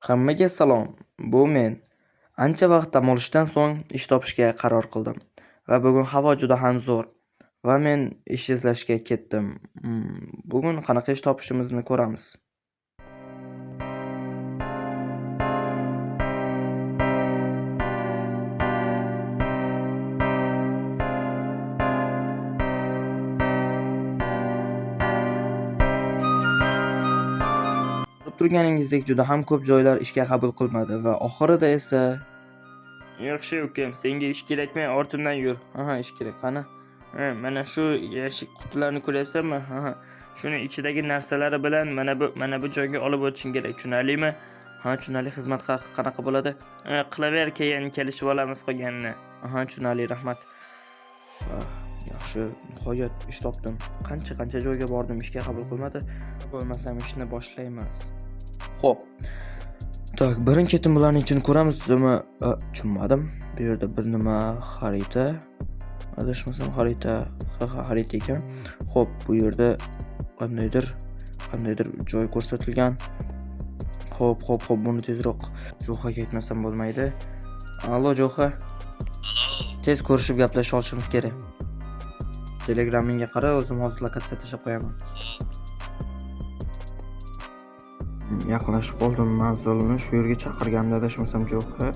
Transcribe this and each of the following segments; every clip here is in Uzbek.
Hammaga salom, bu men. Ancha vaqt dam olishdan so'ng ish topishga qaror qildim va bugun havo juda ham zo'r va men ish izlashga ketdim. Bugun qanaqa ish topishimizni ko'ramiz. Ko'rib turganingizdek, juda ham ko'p joylar ishga qabul qilmadi va oxirida esa Yaxshi ukam, senga ish kerakmi? Ortimdan yur. Aha, ish kerak. Qani? Ha, mana shu yashik qutilarni ko'ryapsanmi? Ha, shuni ichidagi narsalari bilan mana bu joyga olib o'tishing kerak. Tushunarlimi? Ha, tushunarli. Xizmat haqi qanaqa bo'ladi? Ha, qilaver, keyin kelishib olamiz qolganini. Aha, tushunarli, rahmat. Ah, yaxshi, nihoyat ish topdim. Qancha-qancha joyga bordim, ishga qabul qilmadi. Bo'lmasam ishni boshlaymiz. Xo'p. Так, birin-ketin bularning ichini ko'ramiz. Nima, tushunmadim. Bu yerda bir nima xarita. Adashmasam xarita, ha, xarita ekan. Xo'p, bu yerda qandaydir joy ko'rsatilgan. Xo'p, xo'p, xo'p, buni tezroq Jo'xaga aytmasam bo'lmaydi. Allo, Jo'xa. Tez ko'rishib gaplasha olishimiz kerak. Telegramingga qara, o'zim hozir lokatsiya tashlab qo'yaman. Yaqinlashib qoldim manzilni, shu yerga chaqirganda adashmasam Jo'xa.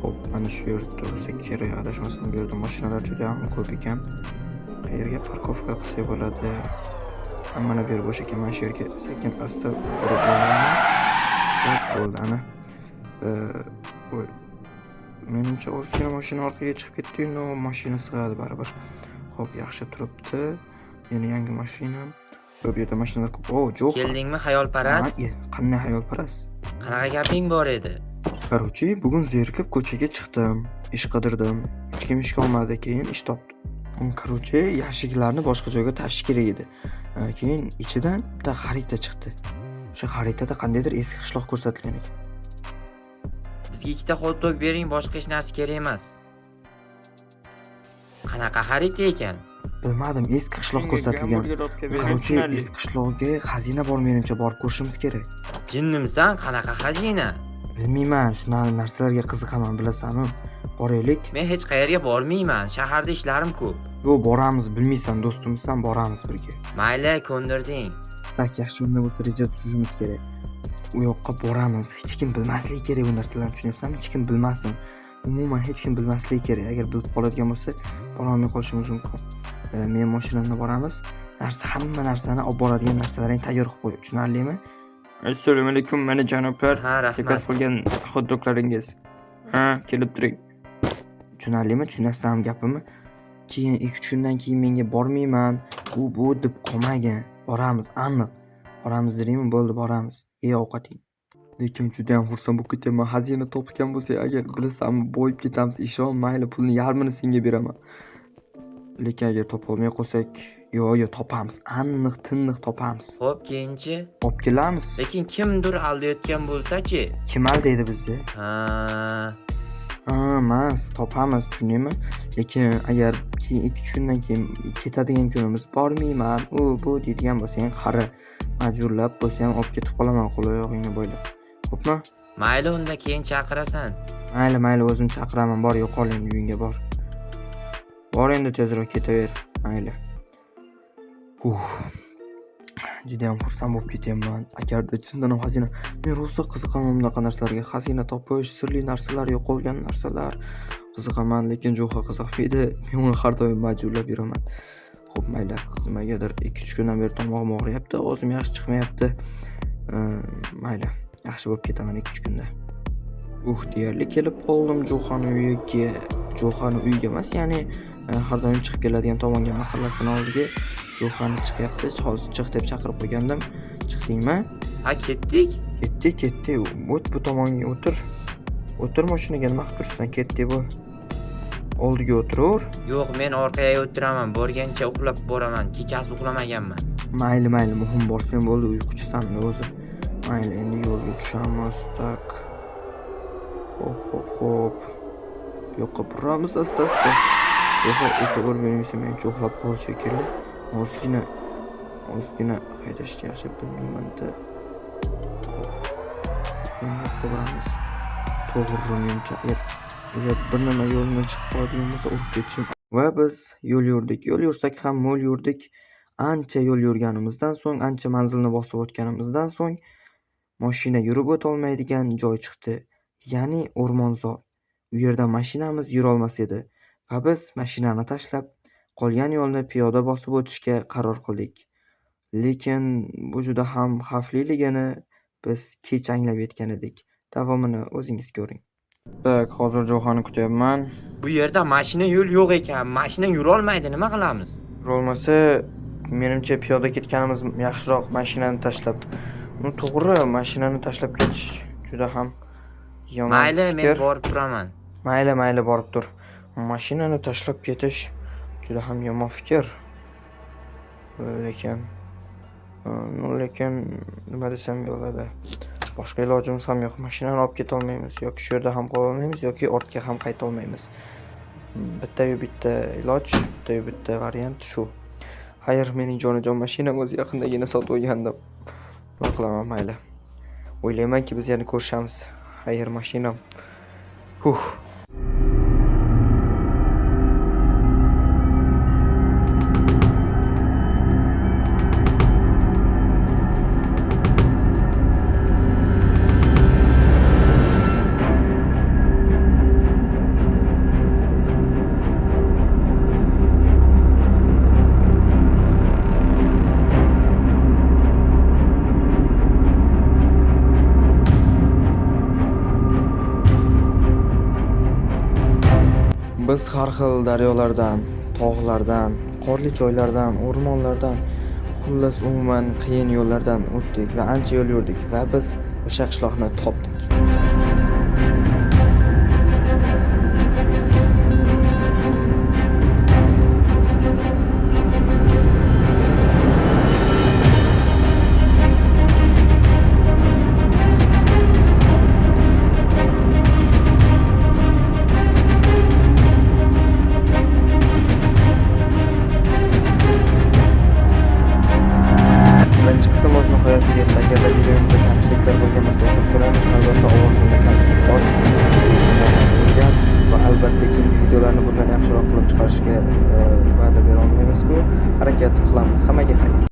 Xo'p, mana shu yerda bo'lsa kerak, adashmasam bu yerda mashinalar juda ham ko'p ekan. Qayerga parkovka qilsak bo'ladi? Ha, mana bu yer bo'sh ekan, mana shu yerga sekin asta burib olamiz. Xo'p, bo'ldi ana. Voy. Menimcha ozgina mashina orqaga chiqib ketdi, но mashina sig'adi baribir. Xo'p, yaxshi turibdi. Yana yangi mashinam. Bu yerda mashinalar ko'p. O, Jo'xa. Keldingmi xayolparast? Ha, qanday xayolparast? Qanaqa gaping bor edi? Короче, bugun zerikib ko'chaga chiqdim, ish qidirdim. Hech kim ishga olmadi, keyin ish topdim. Короче, yashiklarni boshqa joyga tashish kerak edi. Keyin ichidan bitta xarita chiqdi. O'sha xaritada qandaydir eski qishloq ko'rsatilgan ekan. Bizga ikkita hot-dog bering, boshqa hech narsa kerak emas. Qanaqa xarita ekan? Bilmadim, eski qishloq Menga ko'rsatilgan. gamburger olib kelib bering, Короче, tushunarli. eski qishloqga xazina bor menimcha, borib ko'rishimiz kerak. Jinnimisan, qanaqa xazina? Bilmayman, shunaqa narsalarga qiziqaman, bilasanmi? Boraylik. Men hech qayerga bormayman, shaharda ishlarim ko'p. Yo'q, boramiz, bilmaysan, do'stimsan, boramiz birga. Mayli, ko'ndirding. Так, yaxshi, unda bo'lsa reja tuzishimiz kerak. U yoqqa boramiz. Hech kim bilmasligi kerak bu narsalarni, tushunyapsanmi? Hech kim bilmasin. Umuman hech kim bilmasligi kerak. Agar bilib qoladigan bo'lsa, borolmay qolishimiz mumkin. Men mashinamda boramiz. Narsa, hamma narsani olib boradigan narsalaringni tayyor qilib qo'y. Tushunarlimi? Assalomu alaykum, mana janoblar. Ha, rahmat. Zakaz qilgan hot-doglaringiz. Ha, kelib turing. Tushunarlimi? Tushunyapsanmi gapimni? Keyin 2-3 kundan keyin menga bormayman, u bu deb qolmagin. Boramiz, aniq. Boramiz dedingmi, bo'ldi, boramiz. Ye ovqating. Lekin juda ham xursand bo'lib ketyapman. Xazina topgan bo'lsak, agar bilasanmi, boyib ketamiz. Ishon, mayli, pulni yarmini senga beraman. Lekin agar topolmay qolsak, yo'q, yo'q, topamiz. Aniq, tiniq topamiz. Xo'p, keyinchi? Olib kelamiz. Lekin kimdir aldayotgan bo'lsa-chi? Kim aldaydi bizni? Ha, Ha, emas, topamiz, tushundingmi? Lekin agar keyin 2-3 kundan keyin ketadigan kunimiz bormayman, u bu deydigan bo'lsang, qara, majburlab bo'lsa ham olib ketib qolaman qo'l oyog'ingni bo'ylab. Xo'pmi? Mayli, unda keyin chaqirasan. Mayli, mayli, o'zim chaqiraman. Bor, yo'qol endi uyingga bor. Bor endi tezroq ketaver. Mayli. Juda ham xursand bo'lib ketyapman. Agarda chindan ham xazina, men rosa qiziqaman bunaqa narsalarga. Xazina topish, sirli narsalar, yo'qolgan narsalar qiziqaman, lekin Jo'xa qiziqmaydi. Men uni har doim majburlab yuraman. Xo'p, mayli. Nimagadir 2-3 kundan beri tomog'im og'riyapti, ovozim yaxshi chiqmayapti. Mayli, yaxshi bo'lib ketaman 2-3 kunda. Deyarli kelib qoldim Jo'xani uyiga. Jo'xani uyiga emas, ya'ni har doim chiqib keladigan tomonga, mahallasini oldiga Jo'xani chiqyapti. Hozir chiq deb chaqirib qo'ygandim. Chiqdingmi? Ha, ketdik? Ketdik, ketdik. O't bu tomonga o'tir. O'tir mashinaga, nima qilib turibsan? Ketdik bu. Oldiga o'tiraver. Yo'q, men orqaga o'tiraman. Borgancha uxlab boraman. Kechasi uxlamaganman. Mayli, mayli, muhim borsang bo'ldi, uyquchisan o'zi. Mayli, endi yo'lga tushamiz. Так. Xo'p, xo'p, xo'p. Bu yoqqa buramiz asta-asta. Jo'xa e'tibor bermaysan, menimcha uxlab qoldi shekilli. Ozgina ozgina haydashni yaxshi bilmayman-da. Xo'p, sekin boramiz. To'g'ri, menimcha agar bir nima yo'limdan chiqib qoladigan bo'lsa, urib ketishim. Va biz yo'l yurdik. Yo'l yursak ham mo'l yurdik. Ancha yo'l yurganimizdan so'ng, ancha manzilni bosib o'tganimizdan so'ng mashina yurib o'tolmaydigan joy chiqdi. Ya'ni o'rmonzor. U yerda mashinamiz yurolmas edi va biz mashinani tashlab, qolgan yo'lni piyoda bosib o'tishga qaror qildik. Lekin bu juda ham xavfliligini biz kech anglab yetgan edik. Davomini o'zingiz ko'ring. Так, hozir Jo'xani kutyapman. Bu yerda mashina yo'l yo'q ekan. Mashina yurolmaydi, nima qilamiz? Yurolmasa, menimcha piyoda ketganimiz yaxshiroq mashinani tashlab. Ну, to'g'ri, mashinani tashlab ketish juda ham yomon Mayli, men fikr. borib turaman. Mayli, mayli, borib tur. Mashinani tashlab ketish juda ham yomon fikr. Lekin ну, lekin nima desam bo'ladi. Boshqa ilojimiz ham yo'q. Mashinani olib ketolmaymiz yoki shu yerda ham qololmaymiz yoki ortga ham qaytolmaymiz. Bitta-yu bitta iloj, bitta-yu bitta variant shu. Xayr, mening jonajon mashinam o'zi yaqindagina sotib olgandim. Nima qilaman, mayli. O'ylaymanki, biz yana ko'rishamiz. Xayr, mashinam. Huh. Biz har xil daryolardan, tog'lardan, qorli joylardan, o'rmonlardan, xullas umuman qiyin yo'llardan o'tdik va ancha yo'l yurdik va biz o'sha qishloqni topdik. Birinchi qism o'z nihoyasiga yetdi. Agarda videomizda kamchiliklar bo'lgan bo'lsa, uzr so'raymiz. Albatta, ovozimda kamchilik bor, chunki bo'lgan va albatta keyingi videolarni bundan yaxshiroq qilib chiqarishga va'da bera olmaymiz-ku, harakat qilamiz. Hammaga xayr.